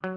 Personnalité.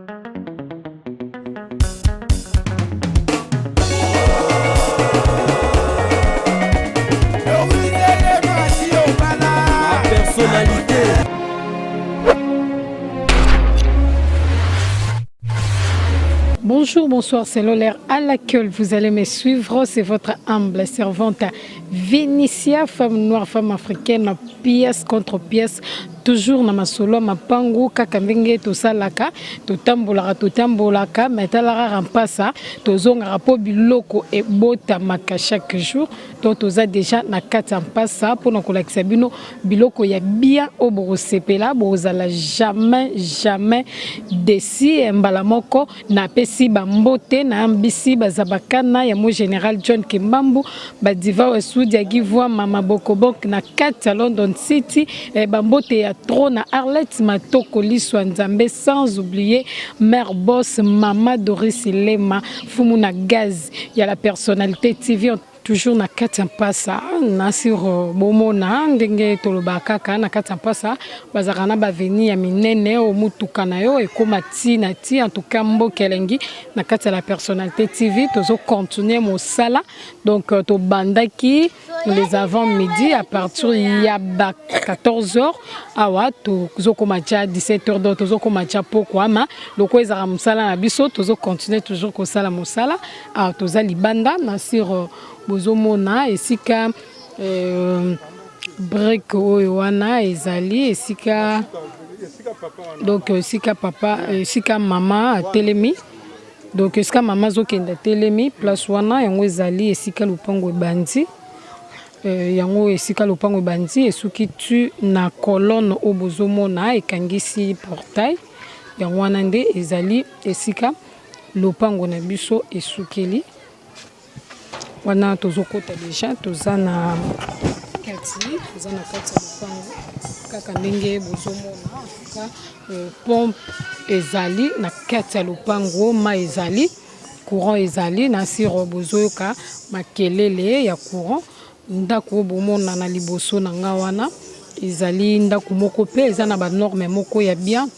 Bonjour, bonsoir, c'est l'heure à laquelle vous allez me suivre. C'est votre humble servante Vinicia, femme noire, femme africaine, pièce contre pièce. Toujours na masolo mapangu kaka ndenge tosalaka totambolaka totambolaka mais talaka rampasa tozongaka mpo biloko ebotamaka chaque jour donc toza déjà na kati ya mpasa mpona kolakisa bino biloko ya bien oyo bokosepela bokozala jamais jamais desi mbala moko napesi bambote nayambisi bazabakana ya mo général John Kimbambu badiva wesudi ya givwa mama bokobok na kati ya London City eh, bambote ya trop na Arlette Matoko liswa Nzambe sans oublier mère boss mama Doris Lema fumu na gaz ya la personnalité TV toujours na kati ya mpasa na sur bomona ndenge tolobaka kaka na kati ya mpasa bazalaka na baveni ya minene oyo motuka na yo ekóma ti na ti en tout cas mboka elengi na kati ya la personnalité TV tozo continuer mosala donc tobandaki les avant midi à partir ya ba 14 heures awa tozokóma tia 17 heures donc tozokóma tia pokwa ama lokola ezalaka mosala na biso tozo continuer toujours kosala mosala awa toza libanda na sur bozomona esika brique oyo wana ezali esika donc esika papa esika mama atelemi donc esika mama azokende atelemi place wana yango ezali esika lopango ebandi yango esika lopango ebandi esuki tu na colonne oyo bozomona ekangisi portail yango wana nde ezali esika lopango na biso esukeli wana tozokota deja toza na kati toza na kati ya lopango kaka ndenge bozomona en tout cas pompe ezali na kati ya lopango mai ezali courant ezali na siro bozoyoka makelele ya courant ndako oyo bomona na liboso na nga wana ezali ndako moko mpe eza na banorme moko ya bien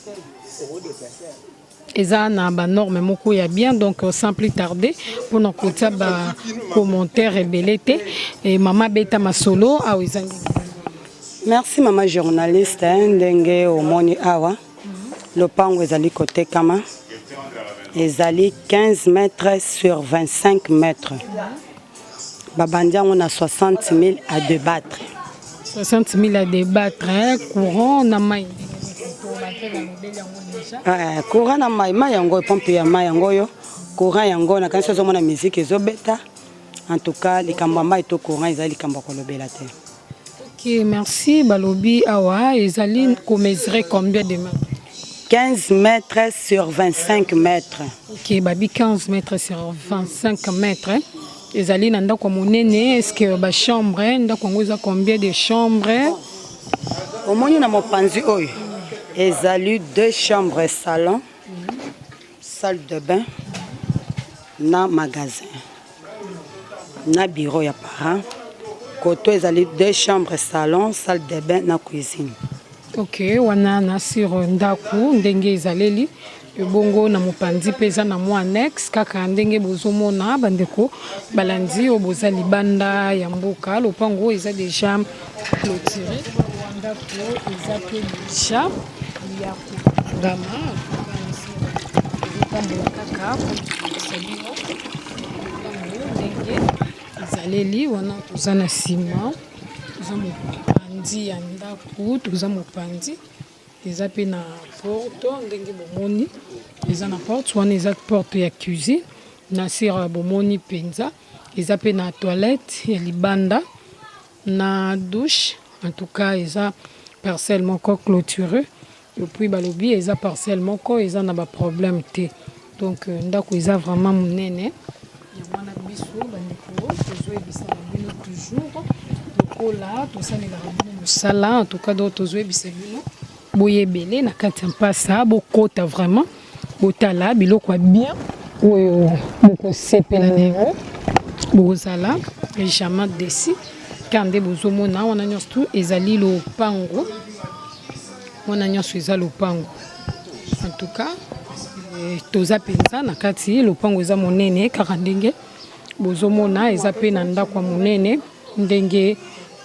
eza na banorme moko ya bien donc sans plus tarder mpona kotia bacommentaire ebele te e mama beta masolo awa eza ndenge Merci mama journaliste ndenge omoni awa lopango ezali kotekama ezali 15 mètres sur 25 mètres babandi yango na 60 000 à débattre. 60 000 à débattre hein? Courant na mai. Courant na mai mai yango pompe ya mai yango oyo courant yango nakanisi ozomona musique ezobeta en tout cas likambo ya mai to courant ezali likambo ya kolobela te. Ok, merci. Balobi awa ezali komesurer combien de mètres? 15 mètres sur 25 mètres. Ok, babi 15 mètres sur 25 mètres. Ezali na ndako ya monene, est-ce que ba chambre, ndako yango eza combien de chambres? Omoni na mopanzi oyo ezali deux chambres, salon, salle de bain na magasin na bureau ya parent. Koto ezali deux chambres, salon, salle de bain na cuisine. Ok, wana na sur ndako ndenge ezaleli ebongo na mopanzi mpe eza na mwa annexe kaka ndenge bozomona bandeko balandi oyo boza libanda ya mboka lopango oyo eza déjà clôturé ndako eza mpe déjà ya kokangama ezotambola kaka kolakisa bino lopango ndenge ezaleli wana toza na nsima toza mopanzi ya ndako toza mopanzi eza mpe na porte ndenge bomoni eza na porte wana eza porte ya cuisine na sire bomoni mpenza eza mpe na toilette ya libanda na douche. En tout cas eza parcelle moko clôturée et puis balobi eza parcelle moko eza na baproblème te donc ndako eza vraiment monene yango wana biso bandeko tozoyebisa na bino toujours lokola tosalelaka bino mosala en tout cas donc tozoyebisa bino boyebele na kati ya mpasa bokota vraiment botala biloko ya bien oyo bokosepela na yango bokozala jamais déçu car nde bozomona wana nyonso tu ezali lopango wana nyonso eza lopango en tout cas. Toza mpenza na kati, lopango eza monene kaka ndenge bozomona, eza mpe na ndako ya monene ndenge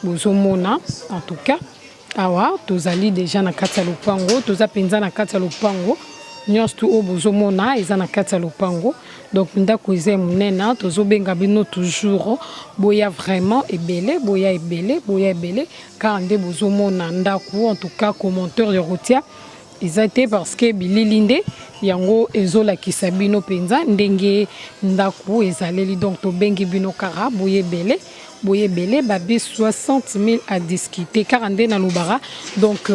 bozomona. En tout cas awa tozali deja na kati ya lopango, toza mpenza na kati ya lopango nyonso tu oyo bozomona eza na kati ya lopango. Donc ndako eza ya monene, tozobenga bino toujours boya vraiment ebele, boya ebele, boya ebele kaka nde bozomona ndako. En tout cas commentaire ya kotia eza te parce que bilili nde yango ezolakisa bino mpenza ndenge ndako ezaleli. Donc tobengi bino kaka boya ebele, boya ebele. Babi 60 000 à discuter kaka nde nalobaka. Donc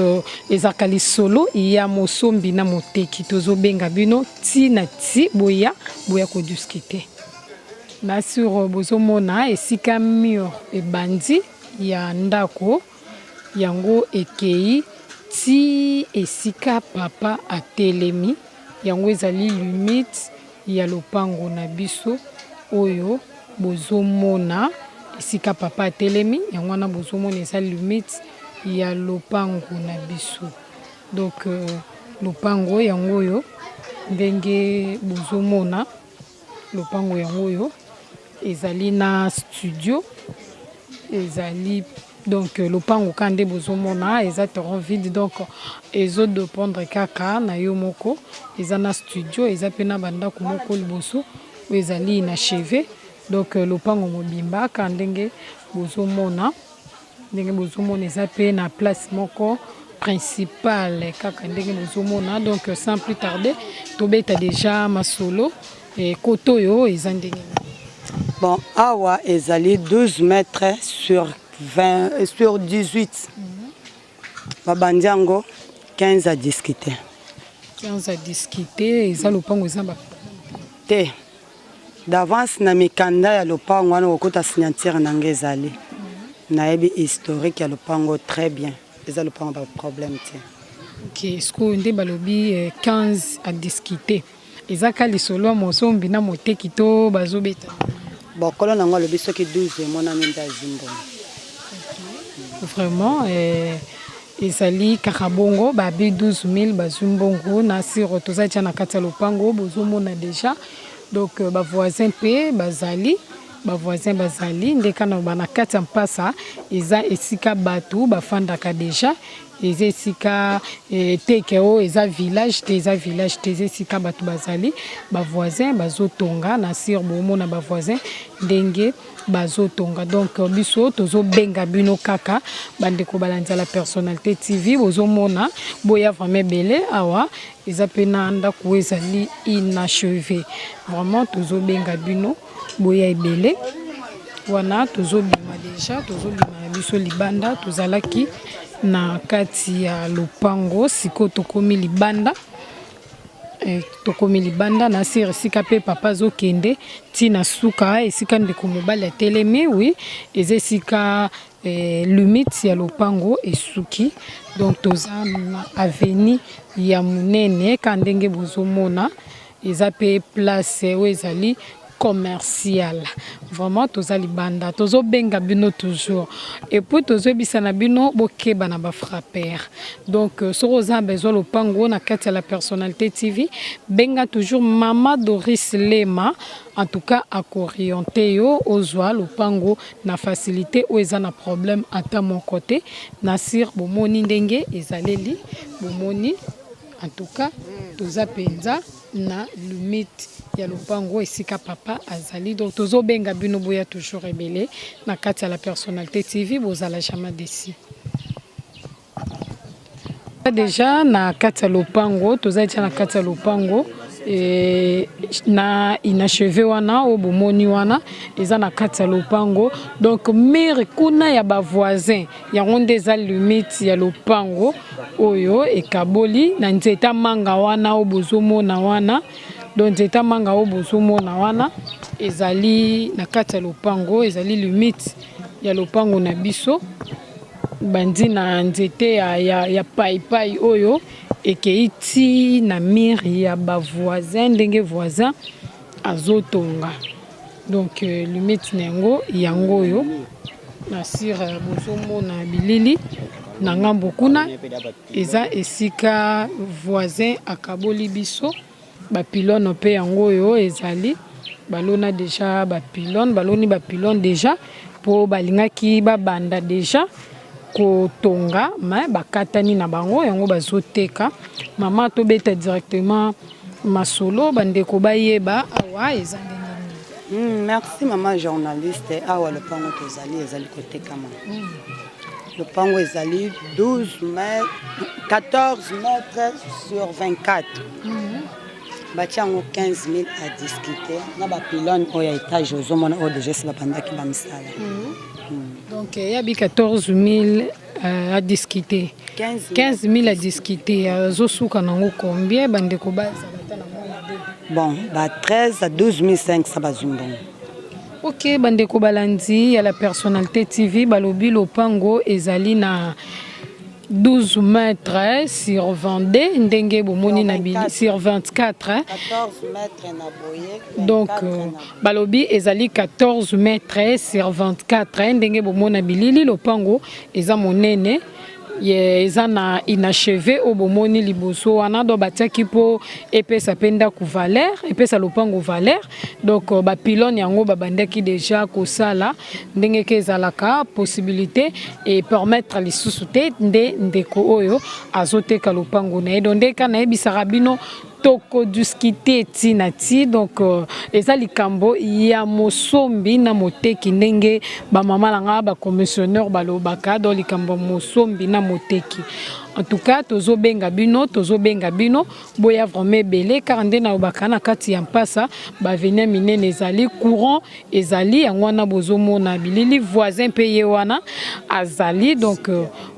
ezalaka lisolo ya mosombi na moteki. Tozobenga bino ntina ti boya, boya kodiscuter na sur. Bozomona esika mur ebandi ya ndako yango, ekei ti esika papa atelemi. Yango ezali limite ya lopango na biso oyo bozomona esika papa atelemi. Yango wana bozomona eza limite ya lopango na biso. Donc lopango yango oyo ndenge bozomona, lopango yango oyo ezali na studio ezali. Donc lopango kaka nde bozomona eza terrain vide, donc ezodépendre kaka na yo moko. Eza na studio, eza mpe na bandako moko liboso oyo ezali inachevé. Donc lopango mobimba kaka ndenge bozomona, ndenge bozomona eza mpe na place moko principale kaka ndenge bozomona. Donc sans plus tarder, tobeta déjà masolo. Kote oyo eza ndenge nini? Bon, awa ezali 12 mètres sur 20 sur 18. Babandi yango 15 à discuter. 15 à discuter. Eza lopango eza ba Te, d'avance na mikanda ya lopango wana okota signature na nga ezali. Nayebi historique ya lopango très bien, eza lopango baproblème te. Ok, sikoyo nde balobi 15 à discuter, eza ka lisolo ya mosombi na moteki to bazobeta? Bokolo nango alobi soki 12 emonani nde azwi mbongo. Vraiment ezali kaka bongo, babi 12 000 bazwi mbongo na siro. Toza tia na kati ya lopango, bozomona déjà. Donc bavoisin mpe bazali, bavoisin bazali nde kana ba na kati ya mpasa. Eza esika bato bafandaka déjà, eza esika teke oyo eza village te, eza village te, eza esika bato bazali. Bavoisin bazotonga na sire, bomona bavoisin ndenge bazotonga. Donc biso tozobenga bino kaka bandeko balanza la Personnalité TV, bozomona, boya vraiment ebele. Awa eza mpe na ndako oyo ezali inachevé. Vraiment tozobenga bino boya ebele. Wana tozobima déjà, tozobima na biso libanda. Tozalaki na kati ya lopango, sikoyo tokomi libanda. Tokomi libanda na sire esika mpe papa azokende ntina suka esika ndeko mobali atelemi. Oui, eza esika limite ya lopango esuki. Donc toza na avenue ya monene ka ndenge bozomona, eza mpe place oyo ezali commercial. Vraiment toza libanda, tozobenga bino toujours et puis tozoyebisa na bino bokeba na bafrappeur. Donc soki oza besoin lopango na kati ya la Personnalité TV, benga toujours mama Doris Lema. En tout cas akoorienter yo ozwa lopango na facilité oyo eza na problème ata moko te. Na sire bomoni ndenge ezaleli, bomoni. En tout cas toza mpenza na limite ya lopango esika papa azali. Donc tozobenga bino boya toujours ebele na kati ya la Personnalité TV, bozala jamais déçus. Déjà na kati ya lopango, toza tia na kati ya lopango na inachevé wana oyo bomoni wana eza na kati ya lopango. Donc mur kuna ya bavoisin, yango nde eza limite ya lopango oyo ekaboli na nzeta manga wana oyo bozomona wana. Donc nzeta manga oyo bozomona wana ezali na kati ya lopango, ezali limite ya lopango na biso. Bandi na nzete ya paipai oyo ekei ti na mur ya bavoisin ndenge voisin azotonga. Donc limite na yango, yango oyo na sire bozomona bilili na ngambo kuna, eza esika voisin akaboli biso. Ba pylone mpe yango oyo ezali balona deja ba pylone, baloni ba pylone deja mpo balingaki babanda deja kotonga mais bakatani na bango yango bazoteka. Mama tobeta directement masolo bandeko bayeba awa eza ndenge nini. Merci mama journaliste, awa lopango tozali ezali kotekama. Lopango ezali 12 mètres, 14 mètres sur 24. Batia yango 15 000 à discuter na ba pylone oyo ya étage ozomona oyo déjà esi babandaki bamisala. Donc yabi 14 000 à discuter. 15 15 000 à discuter, azosuka nango combien bandeko bazala ata na mwa idée? Bon, ba 13 à 12 500 bazwi mbongo. Ok, bandeko balandi ya La Personnalité TV, balobi lopango ezali na 12 mètres sur 22 ndenge bomoni na bili sur 24. 14 mètres na boye. Donc balobi ezali 14 mètres sur 24 ndenge bomona bilili. Lopango eza monene, eza na inachevé oyo bomoni liboso wana. Donc batiaki mpo epesa mpe ndako valeur, epesa lopango valeur. Donc bapylone yango babandaki déjà kosala ndenge ke ezalaka possibilité epermettre lisusu te nde ndeko oyo azoteka lopango na ye. Donc nde ka nayebisaka bino, tokodiscuter ntina ti. Donc eza likambo ya mosombi na moteki, ndenge bamama na nga bacommissionnaire balobaka. Donc likambo ya mosombi na moteki. En tout cas tozobenga bino, tozobenga bino, boya vraiment ebele kaka nde nalobaka. Na kati ya mpasa baavenue minene ezali, courant ezali, yango wana bozomona bilili. Voisin mpe ye wana azali. Donc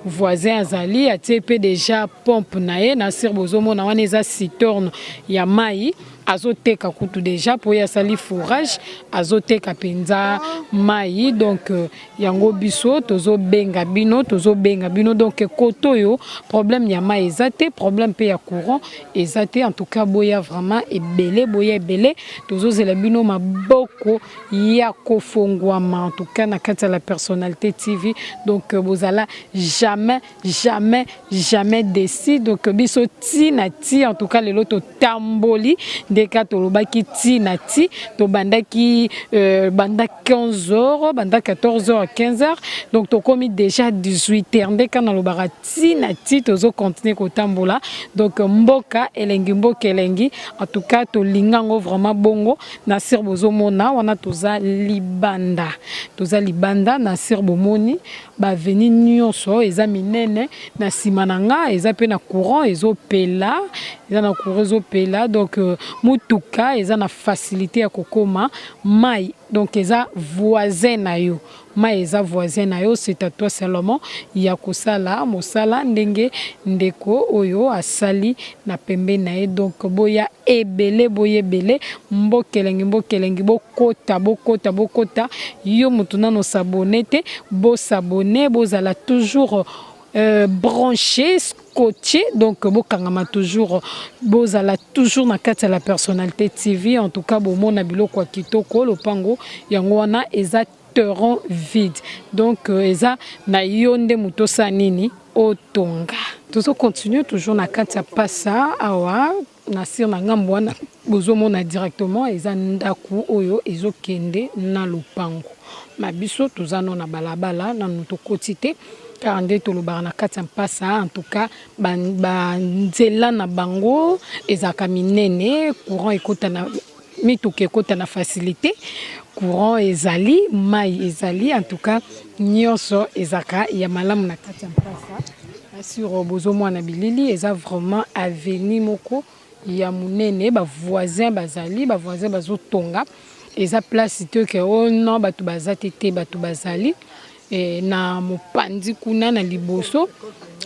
voisin azali, atie mpe déjà pompe na ye na sir. Bozomona wana eza citerne ya mai. Azoteka kutu déjà mpo ye asali forage, azoteka mpenza mai. Donc yango biso tozobenga bino, tozobenga bino. Donc kote oyo problème ya mai eza te, problème mpe ya courant eza te. En tout cas boya vraiment ebele, boya ebele, tozozela bino maboko ya kofongwama. En tout cas na kati ya La Personnalité TV, donc bozala jamais, jamais, jamais déçus. Donc biso ti na ti. En tout cas lelo totamboli ndeka tolobaki ti na ti. Tobandaki banda 15 heures, banda 14 heures, 15 heures, donc tokomi déjà 18 heures. Ndeka nalobaka ti na ti, tozocontinue kotambola. Donc mboka elengi, mboka elengi. En tout cas tolinga yango vraiment bongo. Na sir bozomona wana toza libanda, toza libanda na sir. Bomoni baavenue nyonso eza minene. Na nsima na nga eza mpe na courant ezopela, eza na courant ezopela. Donc mutuka eza na facilité ya kokóma. Mai donc eza voisin na yo, mai eza voisin na yo. C'est à toi seulement ya kosala mosala ndenge ndeko oyo asali na pembeni na ye. Donc boya ebele, boya ebele, mboka elengi, mboka elengi. Bokota, bokota, bokota. Yo motu nano s'abonner te, bos'abonner, bozala toujours branché, scotché. Donc bokangama toujours, bozala toujours na kati ya La Personnalité TV. En tout cas bomona biloko ya kitoko. Lopango yango wana eza terrain vide. Donc eza na yo nde moto osala nini, otonga. Tozocontinue toujours na kati ya pasa awa. Na sire na ngambo wana bozomona directement eza ndako oyo ezokende na lopango ma. Biso toza no na balabala, nanu tokoti te kaka nde tolobaka na kati ya mpasa. En tout cas banzela na bango ezalaka minene, courant ekota na mituka, ekota na facilité, courant ezali, mai ezali. En tout cas nyonso ezalaka ya malamu na kati ya mpasa. Sur bozomona bilili eza vraiment avenue moko ya monene. Bavoisin bazali, bavoisin bazotonga. Eza place te ke o oh non, bato baza te. Te, bato bazali. Na mopanzi kuna na liboso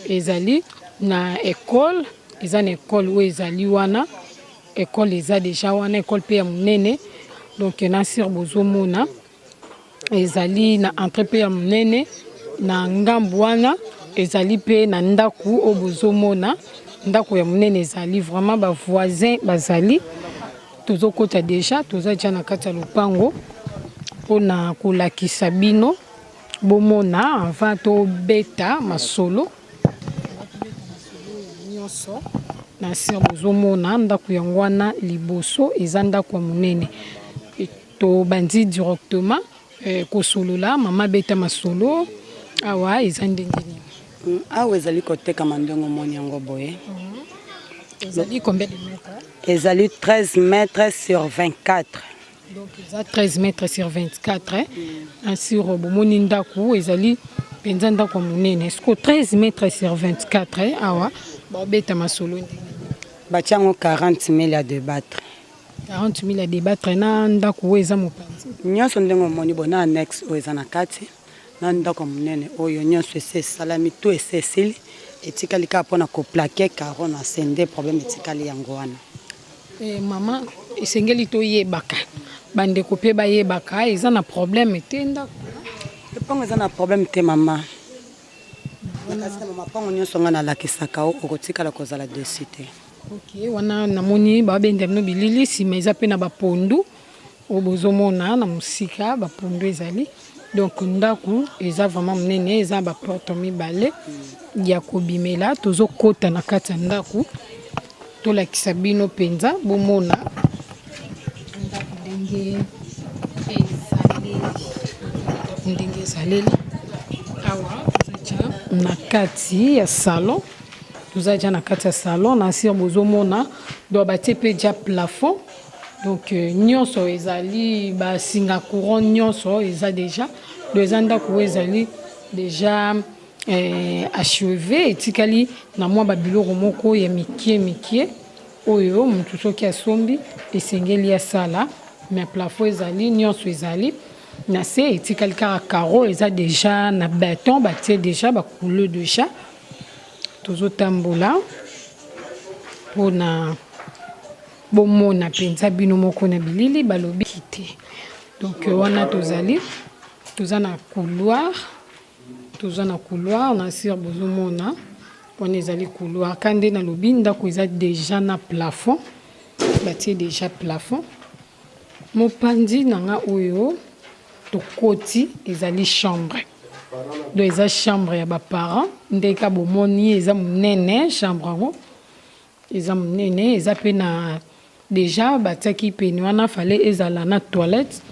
ezali na ekole, eza na ekole oyo ezali wana. Ekole eza déjà wana, ekole mpe ya monene. Donc na sire bozomona ezali na entrée mpe ya monene. Na ngambu wana ezali mpe na ndako oyo bozomona, ndako ya monene ezali. Vraiment bavoisin bazali. Tozokota déjà, toza déjà na kati ya lopango mpona kolakisa bino bomona avant tobeta masolo nyonso. Na sur bozomona ndako yango wana liboso eza ndako ya monene. Tobandi directement eh, kosolola mama beta masolo awa eza ndenge nini? Hmm, awa ezali kotekama ndenge omoni yango boye. Ezali combien de mètres? Ezali 13 mètres sur 24. Donc eza 13 mètres sur 24 eh? Mm. Sur bomoni ndako ezali mpenza ndako ya monene. Est-ce que 13 mètres sur 24 eh? Awa babeta masolo ndenge batia yango 40 000 ya debattre. 40 000 ya debattre na ndako oyo eza mopanzi nyonso ndenge omoni bo na annexe oyo eza na kati na ndako monene oyo nyonso esi esalami to esi esili, etikali kaka mpona koplake caro na se nde problème etikali yango wana. Eh, mama esengeli toyebaka bandeko mpe bayebaka eza na problème te ndako lopango eza na problème te mama kasi na mapango nyonso ngai nalakisaka o okotikala kozala desu te. Ok, wana namoni babenda bino bilili nsima eza mpe na bapondu oyo bozomona na mosika bapondu ezali donc ndako eza vraiment monene eza na baporte mibale ya kobimela tozokota na kati ya ndako tolakisa bino mpenza bomona ndako ndenge ezaleli ndenge ezaleli awa toza na kati ya salon toza deja na kati ya salon na sire bozomona donc batie mpe deja plafond donc euh, nyonso ezali basinga courant nyonso eza deja donc eza ndako oyo ezali deja eh, achevé etikali na mwa babiloko moko ya mikie mikie oyo motu soki asombi esengeli asala mais plafond ezali nyonso ezali na se etikali kaka caro eza deja na beton batie deja bacouleur deja Tozotambola mpona bomona mpenza bino moko na bilili balobi te. Donc wana tozali toza na couloir, toza na couloir na sur bozomona wana ezali couloir ka nde nalobi ndako eza deja na plafond, batie deja plafond. Mopanzi na nga oyo tokoti ezali chambre donc eza chambre ya ba parents ndeka bomoni eza monene chambre yango eza monene eza pe na deja batiaki pene wana fallait ezala na toilette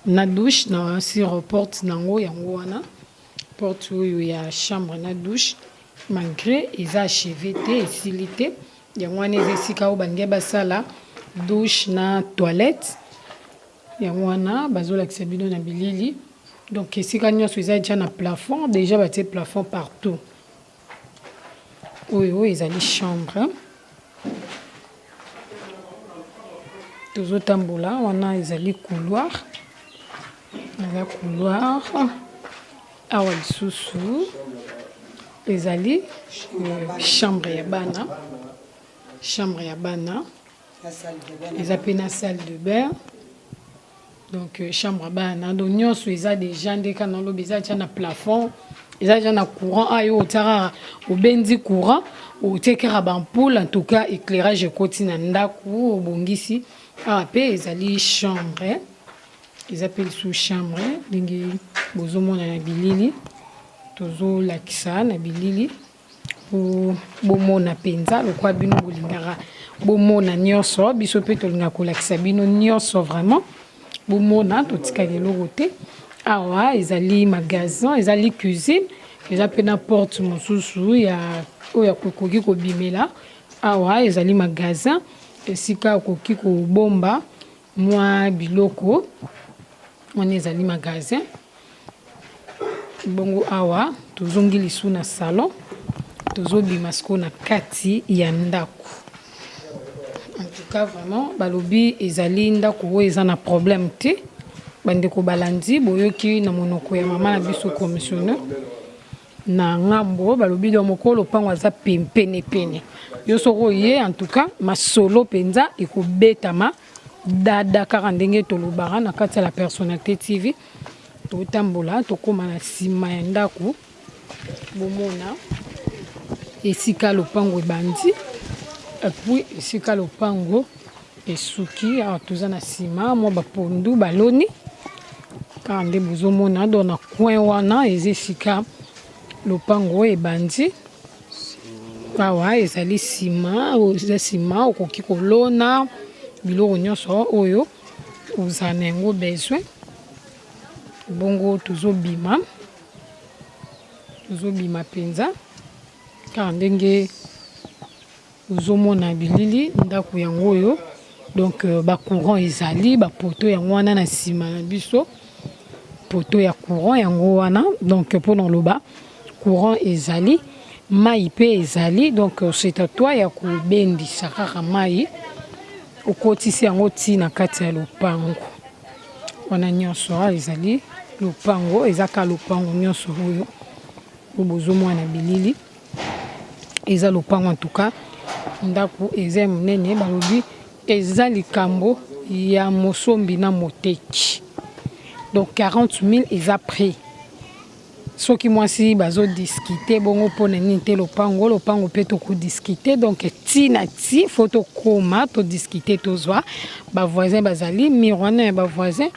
na douche na sur porte nango yango wana porte oyo ya chambre na douche malgre eza acheve te esili te Yango wana eza esika oyo balingi basala douche na toilette. Yango wana bazolakisa bino na bilili. Donc esika nyonso eza deja na plafond, deja batie plafond partout. Oyo ezali chambre. Tozotambola wana ezali couloir. Eza couloir. Awa lisusu ezali chambre ya bana, chambre ya bana eza pe na salle de bain donc euh, chambre ya bana donc nyonso eza deja nde kaka naloba eza deja na plafond eza deja na courant ayo otia kaka obendi courant otie kaka bampoule en tout cas éclairage ekoti na ndako obongisi awa mpe ezali chambre Eza pe lisusu chambre ndenge bozomona na bilili, tozolakisa na bilili po bomona penza lokola bino bolingaka bomona nyonso, biso pe tolingaka kolakisa bino nyonso vraiment bomona, totikaka eloko te. Awa ezali magasin, ezali cuisine, eza pe na porte mosusu ya oyo okoki kobimela. Awa ezali magasin esika okoki kobomba Mwa biloko wana ezali magasin. Bongo awa tozongi lisu na salon, tozobima sikoyo na kati ya ndako. En tout cas vraiment balobi ezali ndako oyo eza na problème te. Bandeko balandi boyoki na monoko ya mama na biso commissionnaire na ngambo balobi donc mokolo lopango aza pene pene yo soki oye en tout cas masolo mpenza ekobetama dada kaka ndenge tolobaka na kati ya la personnalité tv totambola tokóma na nsima ya ndako bomona esika lopango ebandi epuis esika lopango esuki awa toza na nsima mwa bapondu baloni kaka nde bozomona donc na coin wana eza esika lopango ebandi. Awa ezali nsima, eza nsima okoki kolona biloko nyonso oyo ozala na yango besoin. Bongo tozobima, tozobima mpenza kaka ndenge ozomona bilili ndako yango oyo. Donc ba courant ezali, ba poteau yango wana na nsima na biso, poteau ya courant yango wana. Donc mpona koloba courant ezali, mai mpe ezali. Donc c'est à toi ya kobendisa kaka mai, okotisi yango ti na kati ya lopango wana. Nyonso ezali lopango, eza kaka lopango nyonso oyo oyo bozomona bilili, eza lopango. En tout cas ndako eza ya monene. Balobi eza likambo ya mosombi na moteki. Donc 40 000 eza prix. Soki mwasi bazodiscuter bongo, mpona nini te? Lopango, lopango mpe tokodiscuter. Donc ntina ti faut tokóma todiscuter, tozwa bavoisin. Bazali mur wana ya bavoisin,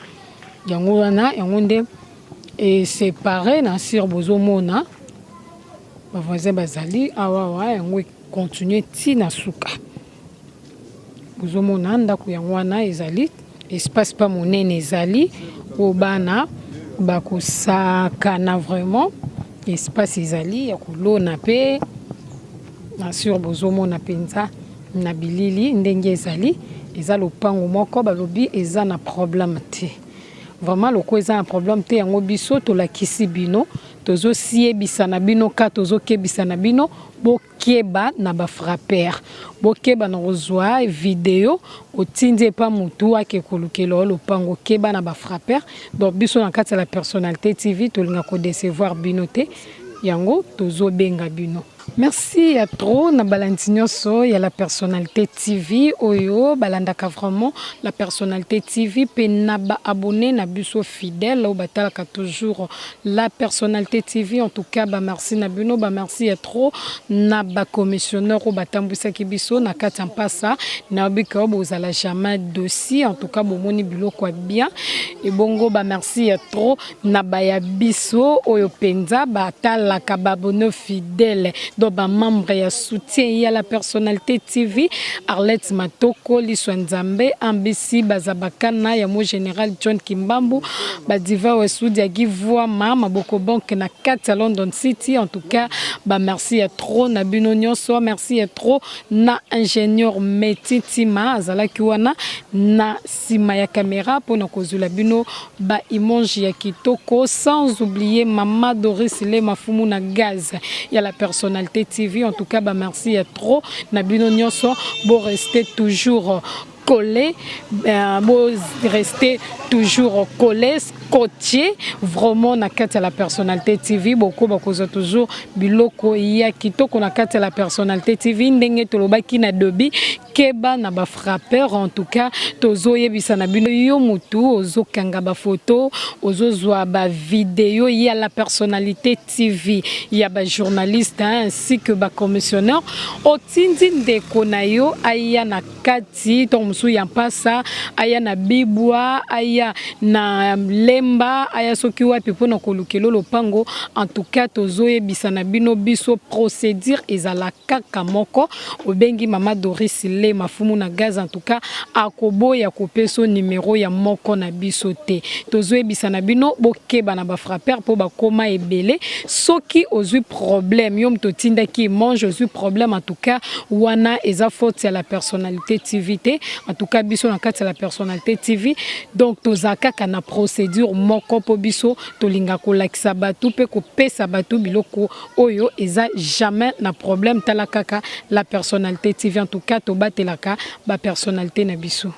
yango wana, yango nde esépare na sir. Bozomona bavoisin bazali awawa, yango econtinue ntina suka. Bozomona ndako yango wana, ezali espace pa monene, ezali oyo bana bakosakana. Vraiment espace ezali ya kolona mpe na sur. Bozomona mpenza na bilili ndenge ezali, eza lopango moko balobi eza na problème te. Vraiment loko eza na problème te, yango biso tolakisi bino, tozosiebisa na bino ka, tozokebisa na bino: bokeba na bafrappeur, bokeba na kozwa video otindi epa motu ake kolukela lopango. Keba na bafrappeur. Donc biso na kati ya La Personnalité TV tolinga kodécevoir bino te, yango tozobenga bino. Merci ya trop na balandi nyonso ya La Personnalité TV oyo balandaka vraiment La Personnalité TV, mpe na baabonné na biso fidèle oyo batalaka toujours La Personnalité TV. En tout cas bamerci na bino, bamerci ya trop na bacommissionnaire oyo batambwisaki biso na kati ya mpasa. Nayebi ke oyo bozala jamais dossier. En tout cas bomoni biloko ya bien. Ebongo bamerci ya trop na baya biso oyo mpenza batalaka, baabonné fidèle, donc bamembre ya soutien ya La Personnalité TV: Arlette Matoko, Liswa Nzambe, Ambisi Bazabakana ya mo, Général John Kimbambu, Badiva Wesudi ya Givwama Maboko Banke na kati ya London City. En tout cas bamerci ya trop na bino nyonso. Merci ya trop na ingénieur Meti Ntima, azalaki wana na nsima ya caméra mpona kozwela bino baimage ya kitoko, sans oublier Mama Doris Le Mafumu na gaz ya La Personnalité TV. En tout cas bamerci ya trop na bino nyonso. Borester toujours collé, rester toujours collé, scotché vraiment na kati ya La Personnalité TV. Boko bakozwa toujours biloko ya kitoko na kati ya La Personnalité TV. Ndenge tolobaki na dobi, keba na bafrappeur. En tout cas tozoyebisa na bino, yo mutu ozokanga bafoto, ozozwa bavideo ya La Personnalité TV, ya bajournaliste ainsi que bacommissionnaire, otindi ndeko na yo aya na kati ntongo mosusu ya mpasa, aya na Bibwa, aya na Lemba, aya soki wapi mpona kolukela lopango. En tout cas tozoyebisa na bino, biso procédure ezala kaka moko: obengi Mama Doris Le Mafumu na gaz. En tout cas akoboya kopesa numero ya moko na biso te. Tozoyebisa na bino, bokeba na bafrappeur mpo bakóma ebele. Soki ozwi problème, yo moto otindaki image, ozwi problème, en tout cas wana eza faute ya La Personnalité TV te. En tout cas biso na kati ya La Personnalité TV, donc toza kaka na procédure moko, mpo biso tolinga kolakisa bato mpe kopesa bato biloko oyo eza jamais na problème. Tala kaka La Personnalité TV. En tout cas tobatelaka bapersonnalité na biso.